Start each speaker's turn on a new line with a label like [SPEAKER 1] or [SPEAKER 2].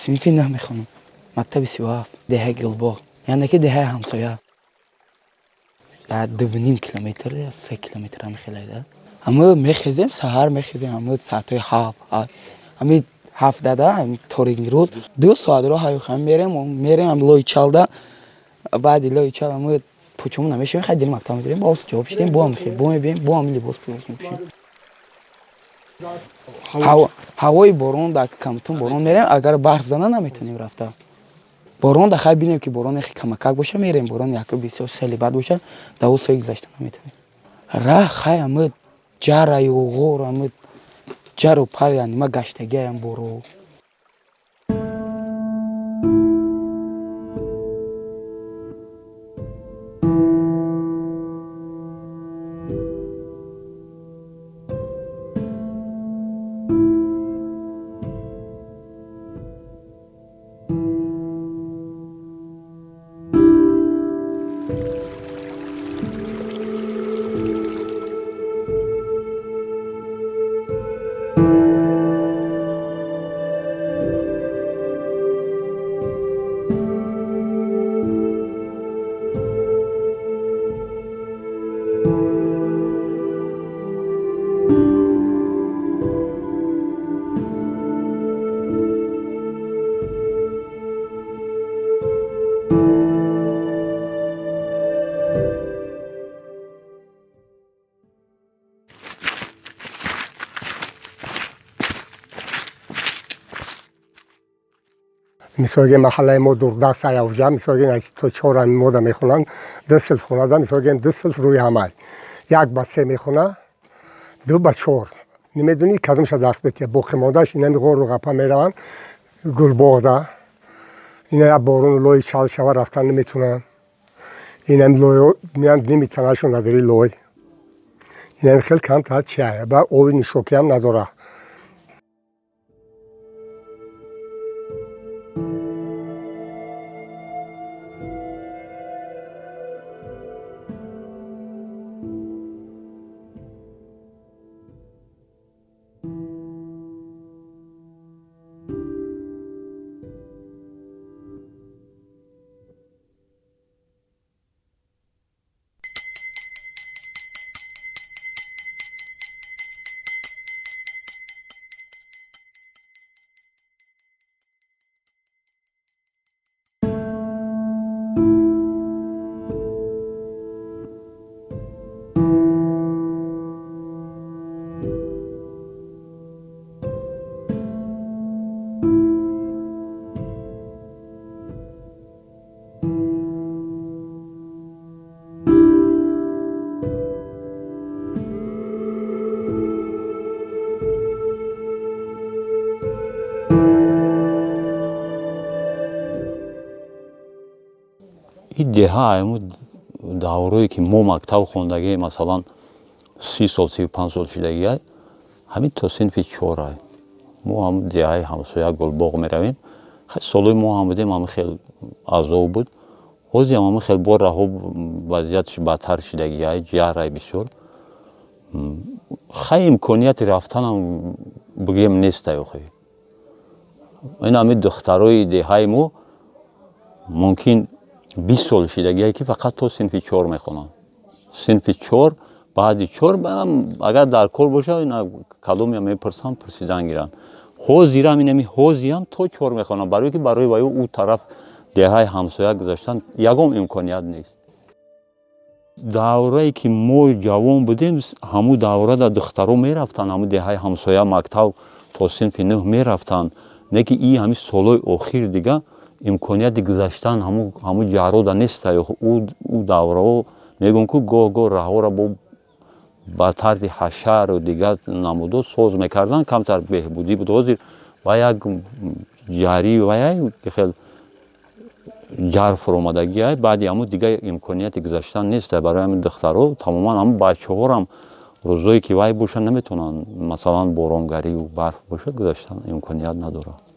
[SPEAKER 1] Синфи 9 мехонам. Мактаби 37, деҳаи Гулбоғ, яъне ки деҳаи ҳамсоя. 2,5 километр, 3 километр ҳам хелайда. Ҳама мехезем, саҳар мехезем, ҳама соатҳои 7, ҳами 7 дада, торик рӯз, 2 соат роҳ ҳам мерем, мерем ҳам лои чалда, баъди лои чал ҳама пучумон намешавем, хай дили мактаб медорем, боз ҷавоб шидем, бо ҳам хел, бо мебием, бо ҳам либос мепӯшем. Ҳавои борон да камтун борон мерем, агар барф зана наметонем рафта. Борон да хай бинем ки борон яхе камакак боша мерем, борон яке бисёр сели бад боша, да ӯ сои гузашта наметонем. Раҳ хай ҳама ҷараю ғор, ҳама ҷару пар, яъне ма гаштагиаям боро.
[SPEAKER 2] Мисолге маҳаллаи мо дурдаст аявҷа, мисолге аз то чор ами мода мехонанд, 2 синф хонада, мисолге 2 синф рӯи ҳамай. 1 ба 3 мехона, 2 ба 4. Намедонӣ кадомша даст бетия, боқимондааш инами ғору ғапа мераванд, Гулбоғда. Ина як борону лои чал шава рафтан наметунанд. Инами лой меянд нимитанашон надори лой. Инами хел камтар чия, ба оби нӯшокиам надора.
[SPEAKER 3] Ин деҳа айму даврое ки мо мактаб хондагӣ, масалан 30 сол, 35 сол шидагиай, ҳамин то синфи 4. Мо ҳам деҳаи ҳамсоя Гулбоғ меравем. Хай солои мо ҳам будем, ҳама хел азоб буд. Ҳозир ҳам ҳама хел бо раҳо вазъиятш бадтар шидагиай, ҷарай бисёр. Хай имконияти рафтанам бигем нестай охи. Ин ҳамин духтарои деҳаи мо мумкин 20 сол шидагие ки фақат то синфи 4 мехонанд. Синфи 4, баъди 4 агар дар кор боша, ина каломия мепурсанд, пурсидан гиранд. Ҳозирам инами ҳозиам то 4 мехонанд, барое ки барои ваё ӯ тараф деҳаи ҳамсоя гузаштан ягон имконият нест. Даврае ки мо ҷавон будем, ҳамун даврада духтаро мерафтанд, ҳамун деҳаи ҳамсоя мактаб то синфи 9 мерафтанд. Не ки и ҳамин солҳои охир дига имконияти гузаштан ҳамун ҷаҳрода нест. Ӯ давраҳо мегӯям ку гоҳ-гоҳ раҳоро бо ба тарзи ҳашару дигар намудо соз мекарданд, камтар беҳбудӣ буд. Ҳозир ва як ҷарӣ ва як хел ҷар фуромадагиай, баъди ҳамун дигар имконияти гузаштан нест. Барои ҳамин духтаро тамоман ҳамун бачаҳорам рӯзое ки вай бошанд наметавонанд, масалан боронгарию барф бошад, гузаштан имконият надорад.